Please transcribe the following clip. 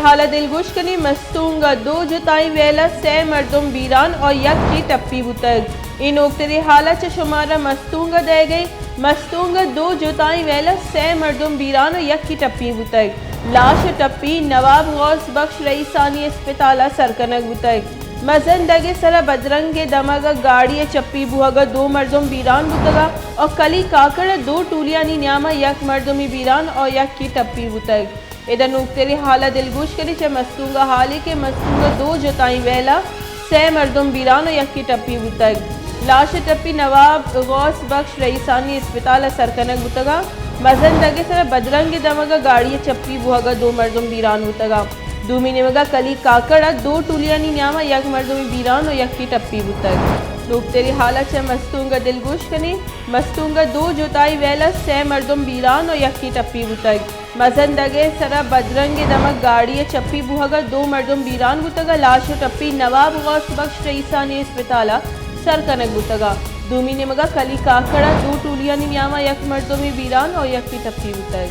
حال ءَ دلگوش کنیں، مستونگ ءَ دو جتائیں ویل ءَ سئے مردم بیران ءُ یکے ٹپی بوتگ۔ اے نوکتریں حال ءَ چہ شمارا مستونگ ءَ دئیگ ءَ ایں۔ مستونگ ءَ دو جتائیں ویل ءَ سئے مردم بیران ءُ یکے ٹپی بوتگ۔ لاش ءُ ٹپی نواب غوث بخش رئیسانی اسپتال ءَ سر کنگ بوتگ۔ مزن دگ ءِ سرا بدرنگ ءِ دمگ ءَ گاڑی ءِ چپی بوہگ ءَ دو مردم بیران بوتگ ءُ کلی کاکڑ ءَ دو ٹولیانی نیام ءَ یک مردمے بیران ءُ یکے ٹپی بوتگ۔ ادا نوکتریں حال ءَ دلگوش کنیں چہ مستونگ ءَ حالے کہ مستونگ ءَ دو جتائیں ویل ءَ سئے مردم بیران ءُ یکے ٹپی بوتگ۔ لاش ءِ ٹپی نواب غوث بخش رئیسانی اسپتال ءَ سر کنگ بوتگ ءُ مزن دگ ءِ سرا بدرنگ ءِ دمگ ءَ گاڑی ءِ چپی بوہگ ءَ دو مردم بیران بوتگ ءُ دومی نیمگ ءَ کلی کاکڑ ءَ دو ٹولیانی نیام ءَ یک مردمے بیران ءُ یکے ٹپی بوتگ۔ نوکتریں حال ءَ چہ مستونگ ءَ دلگوش کنیں، مستونگ ءَ دو جتائیں ویل ءَ سئے مردم بیران ءُ یکے ٹپی بوتگ۔ مزن دگ ءِ سرا بدرنگ ءِ دمگ گاڑی ءِ چپی بوہگ ءَ دو مردم بیران بوتگ ءُ لاش ءِ ٹپی نواب غوث بخش رئیسانی اسپتال ءَ سر کنگ بوتگ ءُ دومی نیمگ ءَ کلی کاکڑ ءَ دو ٹولیانی نیام ءَ یک مردمے بیران ءُ یکے ٹپی بوتگ۔